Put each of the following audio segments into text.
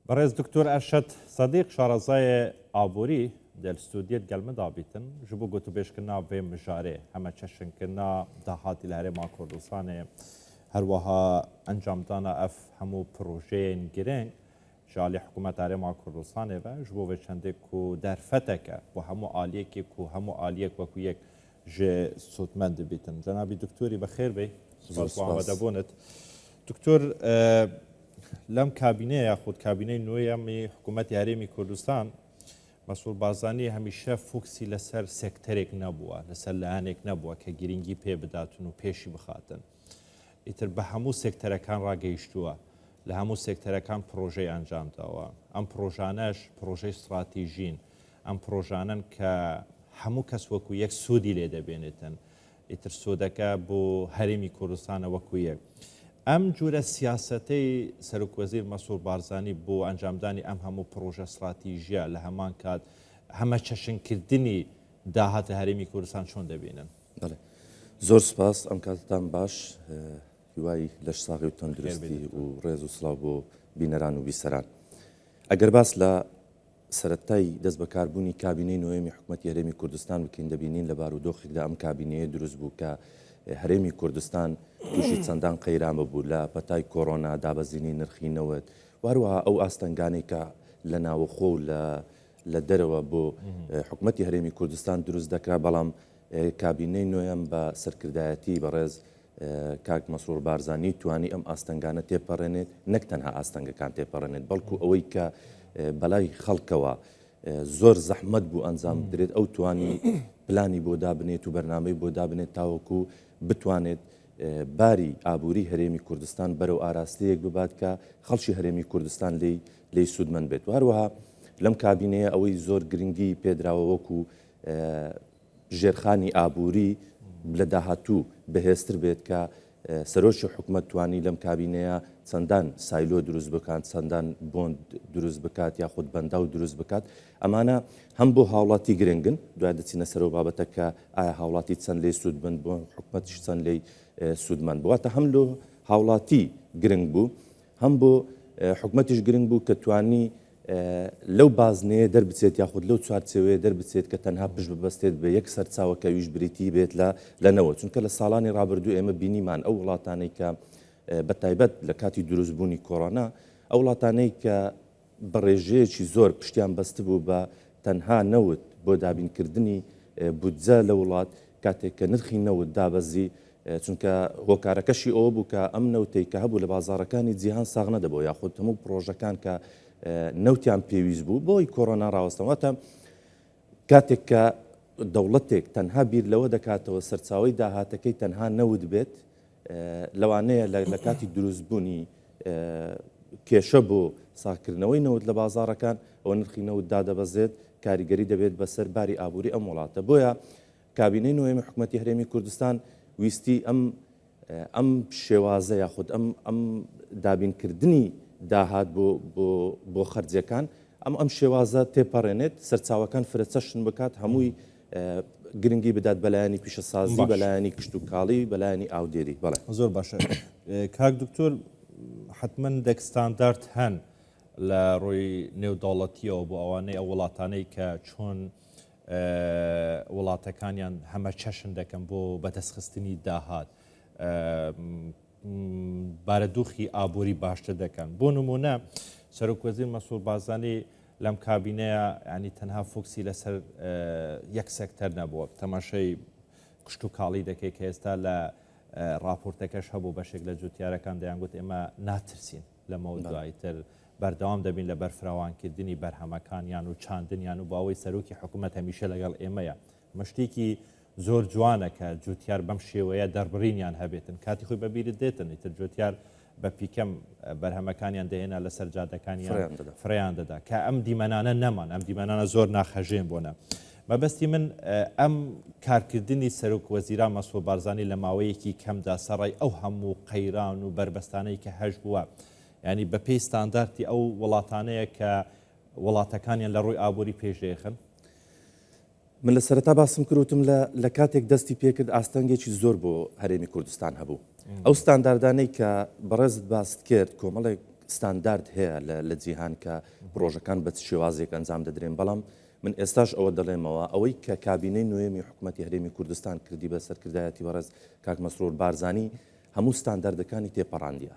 بەڕێز دکتۆر ئەرشەد سەدیق شارەزای ئابووری دە لە ستۆدیۆ گەل من دا بیتن ژ بۆ گۆتوبێژکردنا ڤێ مژارێ هەمەچەشنکردنا داهاتی لە هەرێما کوردستانێ هەروەها ئەنجامدانا ئەف هەموو پرۆژەیەن گرنگ ژ ئالی حکوومەت هەرێما کوردستانێ ڤە ژ بۆ ڤێ چەندێ کو دەرفەتەکە بۆ هەموو ئالیەکێ کو هەموو ئالیەک وەکو یەک ژێ سوودمەند بیتن. جەنابی دکتۆری بەخێر بێی. زۆر سپاس بۆ سپاس. ئامادەبوونت. دکتۆر لەم کابینەیە یاخود کابینەی نوێیەمی حکوومەتی هەرێمی کوردستان مەسرور بارزانی هەمیشە فۆکسی لەسەر سێکتەرێک نەبووە، لەسەر لایەنێک نەبووە کە گرنگی پێ بداتن و پێشی بخاتن. ئیتر بە هەموو سێکتەرەکان ڕاگەیشتووە، لە هەموو سێکتەرەکان پڕۆژەی ئەنجام داوە. ئەم پڕۆژانەش پڕۆژەی ستڕاتیژین، ئەم پڕۆژانەن کە هەموو کەس وەکو یەک سوودی لێ دەبێنێتن. ئیتر سوودەکە بۆ هەرێمی کوردستانە وەکو یەک. ئەم جورە سیاسەتەی سەرۆکوەزیر مەسرور بارزانی بۆ ئەنجامدانی ئەم هەموو پڕۆژە ستڕاتیژیە لە هەمان کات هەمەچەشنکردنی داهات لە هەرێمی کوردستان چۆن دەبینن؟ بەڵێ زۆر سپاس ئەم کاتتان باش هیوای لەش ساغی و تەندروستی و ڕێز و سڵاو بۆ بینەران و بیسەران ئەگەر باس لە سەرەتای دەست بەکاربوونی کابینەی نۆیەمی حکوومەتی هەرێمی کوردستان بکەین دەبینین لە بارودۆخێکدا ئەم کابینەیە دروست بوو کە هەرێمی کوردستان تووشی چەندان قەیران ببوو لە پەتای کۆرۆنا دابەزینی نرخی نەوت واروەها ئەو ئاستەنگانەی کە لە ناوەخۆ و لە لە دەرەوە بۆ حکوومەتی هەرێمی کوردستان دروست دەکرا بەڵام کابینەی نۆیەم بە سەرکردایەتی بەڕێز کاک مەسرور بارزانی توانی ئەم ئاستەنگانە تێپەڕێنێت، نەک تەنها ئاستەنگەکان تێپەڕێنێت، بەڵکو ئەوەی کە بەلای خەڵکەوە زۆر زەحمەت بوو ئەنجام بدرێت، ئەو توانی پلانی بۆ دابنێت و بەرنامەی بۆ دابنێت تاوەکو بتوانێت باری ئابووری هەرێمی کوردستان بەرەو ئاراستەیەک ببات کە خەڵکی هەرێمی کوردستان لێی لێی سوودمەند بێت و هەروەها لەم کابینەیە ئەوەی زۆر گرنگی پێدراوە وەکو ژێرخانی ئابووری لە داهاتوو بەهێزتر بێت کە سەرۆکی حکومەت توانی لەم کابینەیە چەندان سایلۆ دروست بکات، چەندان بۆند دروست بکات یاخود بەنداو دروست بکات. ئەمانە هەم بۆ هاوڵاتی گرنگن، دوای دەچینە سەرەوە بابەتە کە ئایا هاوڵاتی چەند لێی سوودمەند بوون، حکومەتیش چەند لێی سوودمەند بوو. واتە هەم لۆ هاوڵاتی گرنگ بوو، هەم بۆ حکومەتیش گرنگ بوو کە توانی لەو بازنەیە دەربچێت یاخود لەو چوارچێوەیە دەربچێت کە تەنها پشت ببەستێت بە یەک سەرچاوە کە ئەویش بریتی بێت لە لە نەوت چونکە لە ساڵانی ڕابردوو ئێمە بینیمان ئەو وڵاتانەی کە بە تایبەت لە کاتی دروستبوونی کۆرۆنا ئەو وڵاتانەی کە بە ڕێژەیەکی زۆر پشتیان بەستبوو بە تەنها نەوت بۆ دابینکردنی بودجە لە وڵات کاتێک کە نرخی نەوت دابەزی چونکە هۆکارەکەشی ئەوە بوو کە ئەم نەوتەی کە هەبوو لە بازاڕەکانی جیهان ساغ نەدەبەوە یاخود هەموو پڕۆژەکان کە نەوتیان پێویست بوو بۆی کۆرۆنا ڕاوەستان واتە کاتێک کە دەوڵەتێک تەنها بیر لەوە دەکاتەوە سەرچاوی داهاتەکەی تەنها نەوت بێت لەوانەیە لە کاتی دروستبوونی کێشە بۆ ساکردنەوەی نەوت لە بازارەکان ئەوە نرخی نەوت دادەبەزێت کاریگەری دەبێت بەسەر باری ئابووری ئەم وڵاتە بۆیە کابینەی نۆیەمی حکومەتی هەرێمی کوردستان ویستی ئەم ئەم شێوازە یاخود ئەم ئەم دابینکردنی داهات بۆ بۆ بۆ خەرجیەکان ئەم ئەم شێوازە تێپەڕێنێت سەرچاوەکان فرەچەشن بکات هەمووی گرنگی بدات بەلایەنی پیشەسازی بەلایەنی کشتوکاڵی بەلایەنی ئاودێری بەڵێ زۆر باشە کاک دکتۆر حتمما دەک ستاندارد هەن لە ڕووی نێودەوڵەتیەوە بۆ ئەوانەی ئەو وڵاتانەی کە چۆن وڵاتەکانیان هەمەچەشن دەکەن بۆ بەدەستخستنی داهات بارەدوخی ئابووری باشتر دەکەن بۆ نمونە سەرۆک وەزیر مەسرور بارزانی لەم کابینەیە ینی تەنها فۆکسی لەسەر یەک سێکتەر نەبووە تەماشای کشتوکاڵی دەکەی کە ئێستا لە راپۆرتەکەش هەبوو بەشێک لە جوتیارەکان دەیانگوت ئێمە ناترسین لەمەوە دوایتر بەردەوام دەبین لە بەرفراوانکردنی بەرهەمەکانیان و چاندنیان و باوەی سەرۆکی حکوومەت هەمیشە لەگەڵ ئێمەیە. ئەمە شتێکی زۆر جوانە کە جوتیار بەم شێوەیە دەربڕینیان هەبێتن کاتی خۆی بەبیرت دێتن ئیتر جوتیار بە پیکەم بەرهەمەکانیان دەهێنا لەسەر جادەکانیان فڕێیان دەدا کە ئەم دیمەنانە نەمان ئەم دیمەنانە زۆر ناخەژێن بۆنە. مەبەستی من ئەم کارکردنی سەرۆک وەزیران مەسرور بارزانی لە ماوەیەکی کەمدا سەڕای ئەو هەموو قەیران و بەربەستانەی کە هەش بووە یانی بەپێی ستاندارتی ئەو وڵاتانەیە کە وڵاتەکانیان لە ڕووی ئابووری پێش دەیخن؟ من لە سەرەتا باسم کرد وتم لە لە کاتێک دەستی پێکرد ئاستەنگێکی زۆر بۆ هەرێمی کوردستان هەبوو ئەو ستانداردانەی کە بەڕێزت باست کرد کۆمەڵێک. ستاندارد هەیە لە جیهان کە پرۆژەکان بە چ شێوازێک ئەنجام دەدرێن، بەڵام من ئێستاش ئەوە دەڵێمەوە ئەوەی کە کابینەی نۆیەمی حکومەتی هەرێمی کوردستان کردی بە سەرکردایەتی بەڕێز کاک مەسرور بارزانی هەموو ستانداردەکانی تێپەڕاندیە.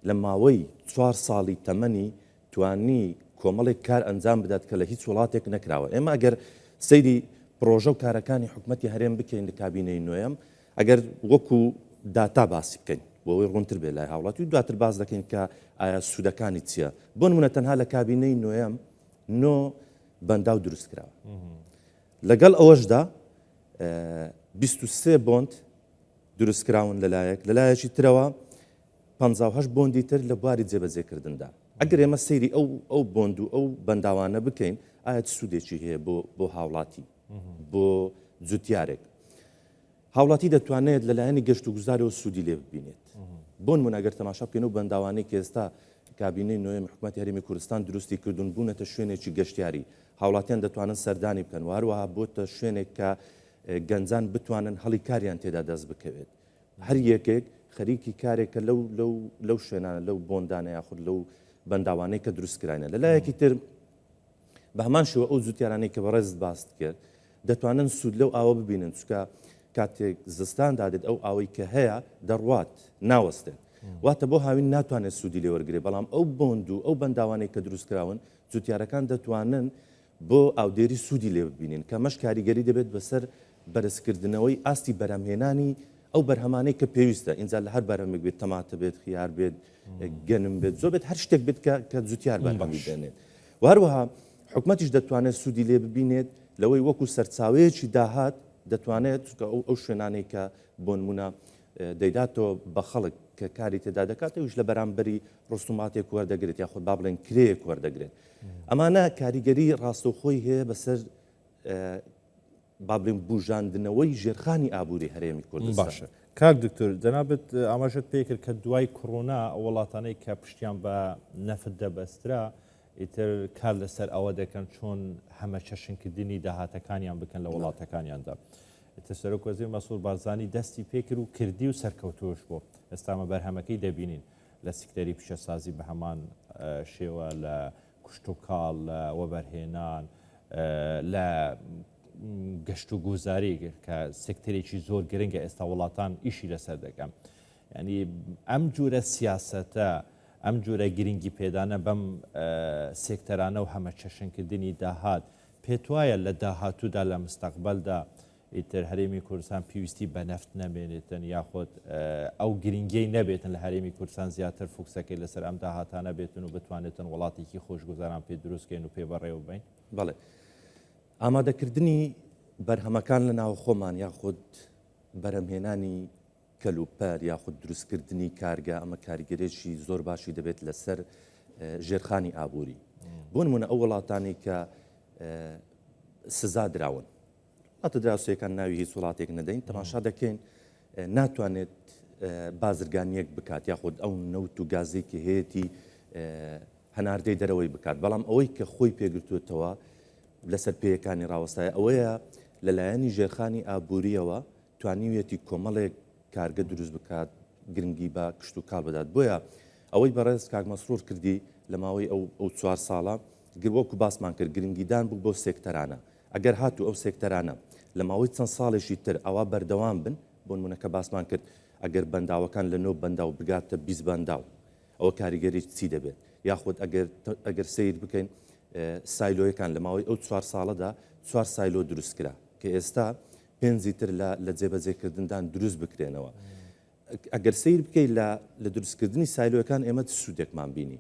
لە ماوەی چوار ساڵی تەمەنی توانی کۆمەڵێک کار ئەنجام بدات کە لە هیچ وڵاتێک نەکراوە. ئێمە ئەگەر سەیری پرۆژە و کارەکانی حکومەتی هەرێم بکەین لە کابینەی نۆیەم، ئەگەر وەکو داتا باسی بکەین بۆ ئەوەی ڕوونتر بێت لای هاوڵاتی و دواتر باس دەکەین کە ئایا سوودەکانی چییە. بۆ نمونە تەنها لە کابینەی نۆیەم نۆ بەنداو دروست کراوە. لەگەڵ ئەوەشدا 23 بۆند دروستکراون لەلایەک، لەلایەکی ترەوە 58 بۆندی تر لە بواری جێبەجێکردندا. ئەگەر ئێمە سەیری ئەو ئەو بۆند و ئەو بەنداوانە بکەین ئایا چ سوودێکی هەیە بۆ بۆ هاوڵاتی بۆ جوتیارێک؟ هاوڵاتی دەتوانێت لە لایەنی گەشت و گوزارەوە سوودی لێ ببینێت. بۆ نمونە ئەگەر تەماشا بکەین ئەو بەنداوانەی کە ئێستا کابینەی نۆیەمی حکومەتی هەرێمی کوردستان دروستی کردوون بوونەتە شوێنێکی گەشتیاری هاوڵاتیان دەتوانن سەردانی بکەن و هەروەها بۆتە شوێنێک کە گەنجان بتوانن هەڵی کاریان تێدا دەست بکەوێت. هەر یەکێک خەریکی کارێکە لەو لەو لەو شوێنانە لەو بۆندانە یاخود لەو بەنداوانەی کە دروست کراینە. لە لایەکی تر بە هەمان شێوە ئەو جوتیارانەی کە بەڕێزت باست کرد دەتوانن سوود لەو ئاوە ببینن چونکە کاتێک زستان دادێت ئەو ئاوەی کە هەیە دەڕوات ناوەستێت واتە بۆ هاوین ناتوانێت سوودی لێوەرگێ بەڵام ئەو بۆند و ئەو بەنداوانەی کە دروست کراون جوتیارەکان دەتوانن بۆ ئاودێری سوودی لێ ببینین کە ئەمەش کاریگەری دەبێت بەسەر بەرزکردنەوەی ئاستی بەرهەمهێنانی ئەو بەرهەمانەی کە پێویستە ئینجا لە هەر بەرهەمێک بێت تەماتە بێت خیار بێت گەنم بێت زۆر بێت هەر شتێک بێت کە کە جوتیار بەرهەمی بێنێت و هەروەها حکومەتیش دەتوانێت سوودی لێ ببینێت لەوەی وەکو سەرچاوەیەکی داهات دەتوانێت چونکە ئەو ئەو شوێنانەی کە بۆ نمونە دەیداتەوە بە خەڵک کە کاری تێدا دەکات ئەویش لە بەرامبەری ڕسوماتێک وەردەگرێت یاخود با بڵێن کرێیەک وەردەگرێت ئەمانە کاریگەری ڕاستەوخۆی هەیە بەسەر با بڵێن بوژاندنەوەی ژێرخانی ئابووری هەرێمی کوردستان. باشە کاک دکتۆر جەنابت ئاماژەت پێ کرد کە دوای کڕۆنا ئەو وڵاتانەی کە پشتیان بە نەفت دەبەسترا ئیتر کار لەسەر ئەوە دەکەن چۆن هەمەچەشنکردنی داهاتەکانیان بکەن لە وڵاتەکانیاندا. ئیتر سەرۆک وەزیر مەسرور بارزانی دەستی پێکرد و کردی و سەرکەوتووش بوو. ئێستا ئەمە بەرهەمەکەی دەبینین لە سیکتەری پیشەسازی بە هەمان شێوە لە کشتوکاڵ، لە وەبەرهێنان، لە گەشتوگوزاری کە سێکتەرێکی زۆر گرنگە ئێستا وڵاتان ئیشی لەسەر دەکەن. یعنی ئەم جورە سیاسەتە ئەم جورە گرنگی پێدانە بەم سێکتەرانە و هەمەچەشنکردنی داهات پێتوایە لە داهاتوودا لە مستەقبەلدا ئیتر هەرێمی کوردستان پێویستی بە نەفت نەمێنێتن یاخود ئەو گرنگیەی نەبێتن لە هەرێمی کوردستان زیاتر فوکسەکەی لەسەر ئەم داهاتانە بێتن و بتوانێتن وڵاتێکی خۆشگوزەران پێ دروستکەین و پێ بەڕێوە بین؟ بەڵێ ئامادەکردنی بەرهەمەکان لە ناوخۆمان یاخود بەرهەمهێنانی کەلوپەل یاخود دروستکردنی کارگە ئەمە کاریگەرێکی زۆر باشی دەبێت لەسەر ژێرخانی ئابووری بۆ نمونە ئەو وڵاتانی کە سزا دراون وڵاتە دراوسێکان ناوی هیچ وڵاتێک نەدەین تەماشا دەکەین ناتوانێت بازرگانیەک بکات یاخود ئەو نەوت و گازێک کە هەیەی هەناردەی دەرەوەی بکات بەڵام ئەوەی کە خۆی پێگرتوێتەوە لەسەر پێیەکانی ڕاوەستایە ئەوەیە لەلایەنی ژێرخانی ئابووریەوە توانیویەتی کۆمەڵێک کارگە دروست بکات گرنگی بە کشتوکاڵ بدات بۆیە ئەوەی بەڕێز کاک مەسرور کردی لە ماوەی ئەو ئەو چوار ساڵە گر وەکو باسمان کرد گرنگیدان بوو بۆ سێکتەرانە ئەگەر هاتوو ئەو سێکتەرانە لە ماوەی چەند ساڵێکی تر ئەوا بەردەوام بن بۆ نمونە کە باسمان کرد ئەگەر بەنداوەکان لە نۆ بەنداو بگاتە 20 بەنداو ئەوە کاریگەری چی دەبێت یاخود ئەگەر ئەگەر سیر بکەین سایلۆیەکان لە ماوەی ئەو چوار ساڵەدا چوار سایلۆ دروست کرا کە ئێستا پێنجی تر لە لە جێبەجێکردندان دروست بکرێنەوە. ئەگەر سەیر بکەیت لە لە دروستکردنی سایلۆیەکان ئێمە چ سوودێکمان بینی؟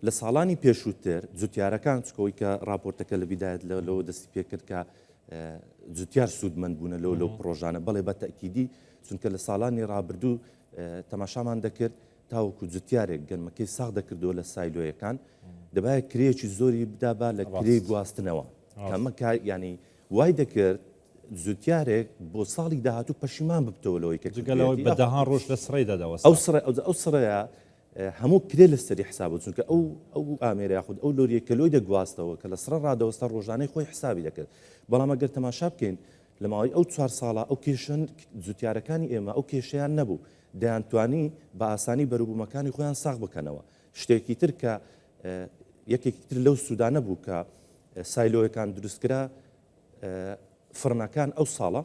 لە ساڵانی پێشووتر جوتیارەکان چکەوەی کە راپۆرتەکە لە بیدایەت لە لەوە دەستی پێکرد کە جوتیار سوودمەند بوونە لەو لەو پرۆژانە بەڵێ بە تەکیدی چونکە لە ساڵانی رابردوو تەماشامان دەکرد تاوەکو جوتیارێک گەنمەکەی ساغ دەکردەوە لە سایلۆیەکان دەبایە کرێیەکی زۆری بدابا لە کرێی گواستنەوە کەمە ینی وای دەکرد جوتیارێک بۆ ساڵی داهاتوو پەشیمان ببتەوە لەوەی کە جگە لەوەی بە دەهان ڕۆژ لە سڕەیدا دەوەستا. ئەو سڕە ئەو سڕەیە هەموو کرێ لەسەری حساب بوو چونکە ئەو ئەو ئامێرە یاخود ئەو لۆریە کە لۆی دەگواستەوە کە لە سڕە ڕادەوەستا ڕۆژانەی خۆی حسابی دەکرد بەڵام ئەگەر تەماشا بکەین لە ماوەی ئەو چوار ساڵە ئەو کێشەن جوتیارەکانی ئێمە ئەو کێشەیان نەبوو دەیانتوانی بە ئاسانی بەروبوومەکانی خۆیان ساغ بکەنەوە. شتێکی تر کە یەکێکی تر لەو سوودانە بوو کە سایلۆیەکان دروستکرا فڕنەکان ئەو ساڵە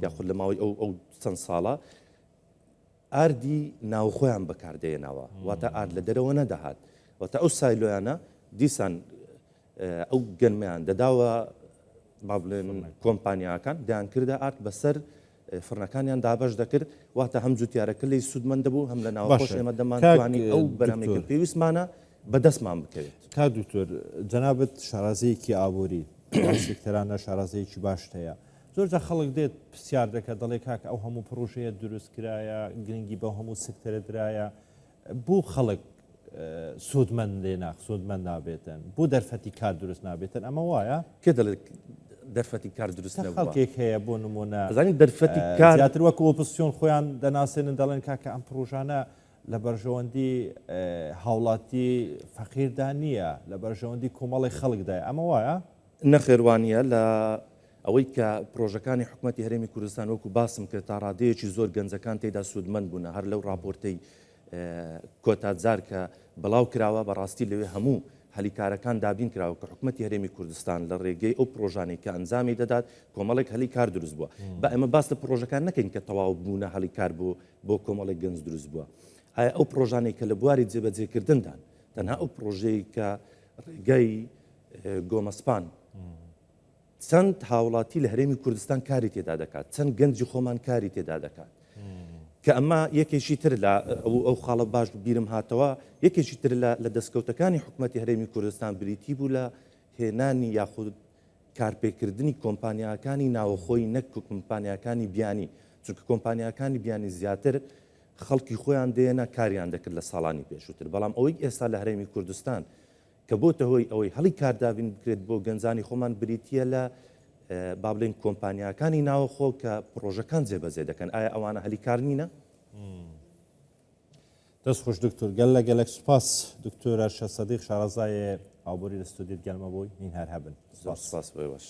یاخود لە ماوەی ئەو ئەو چەند ساڵە ئاردی ناوخۆیان بەکاردێنەوە واتە ئارد لە دەرەوە نەدەهات واتە ئەو سایلۆیانە دیسان ئەو گەنمیان دەداوە با بڵێن کۆمپانیاکان دەیانکردە ئارد بەسەر فڕنەکانیان دابەش دەکرد واتە هەم جوتیارەکە لێی سوودمەند دەبوو هەم لە ناوخۆش ئێمە دەمانتوانی ئەو بەرهەمەی کە پێویستمانە بەدەستمان بکەوێت. کاک دکتۆر جەنابت شارەزایەکی ئابووری لەم سێکتەرانە شارەزایەکی باشت هەیە زۆر جار خەڵک دێت پرسیار دەکات دەڵێ کاکە ئەو هەموو پڕۆژەیە دروست کرایە گرنگی بەو هەموو سێکتەرە درایە بۆ خەڵک سوودمەند لێ ناخ سوودمەند نابێتن بۆ دەرفەتی کار دروست نابێتن ئەمە وایە؟ کێ دەڵێت دەرفەتی کار دروست نەبووە؟ خەڵکێک هەیە بۆ نمونە ئەزانی دەرفەتی کار زیاتر وەکو ئۆپۆزسیۆن خۆیان دەناسێنن دەڵێن کاکە ئەم پڕۆژانە لە بەرژەوەندی هاوڵاتی فەقیردا نییە لە بەرژەوەندی کۆمەڵی خەڵکدایە ئەمە وایە؟ نەخێر وانییە لە ئەوەی کە پرۆژەکانی حکومەتی هەرێمی کوردستان وەکو باسم کرد تا ڕادەیەکی زۆر گەنجەکان تێدا سوودمەند بوونە هەر لەو ڕاپۆرتەی کۆتا جار کە بڵاو کراوە بەڕاستی لەوێ هەموو هەلیکارەکان دابین کراوە کە حکومەتی هەرێمی کوردستان لە ڕێگەی ئەو پرۆژانەی کە ئەنجامی دەدات کۆمەڵێک هەلی کار دروست بووە بە ئێمە باس لە پرۆژەکان نەکەین کە تەواو بوونە هەلی کار بۆ بۆ کۆمەڵێک گەنج دروست بووە ئایا ئەو پرۆژانەی کە لە بواری جێبەجێکردندان تەنها ئەو پرۆژەی کە ڕێگای گۆمەسپان چەند هاوڵاتی لە هەرێمی کوردستان کاری تێدا دەکات چەند گەنجی خۆمان کاری تێدا دەکات کە ئەمە یەکێکی تر لە ئەو ئەو خاڵە باش بیرم هاتەوە یەکێکی تر لە لە دەستکەوتەکانی حکوومەتتی هەرێمی کوردستان بریتی بوو لە هێنانی یاخود کارپێکردنی کۆمپانیاکانی ناوەخۆی نەک کۆمپانیاکانی بیانی چونکە کۆمپانیاکانی بیانی زیاتر خەڵکی خۆیان دێنە کاریان دەکرد لە ساڵانی پێشووتر بەڵام ئەوەی ئێستا لە هەرێمی کوردستان کە بۆتە هۆی ئەوەی هەڵی کار دابین بکرێت بۆ گەنجانی خۆمان بریتییە لە با بڵێین کۆمپانیاکانی ناوەخۆ کە پڕۆژەکان جێبەجێ دەکەن ئایا ئەوانە هەلی کار نینە؟ دەست خوش دکتۆر گەلە گەلەک سوپاس دکتۆر ئەرشەد سەدیق شارەزای ئابووری لە ستۆدیۆ گەلمە بۆی نین هەر هەبن زۆر سوپاس بۆ ئێوەش.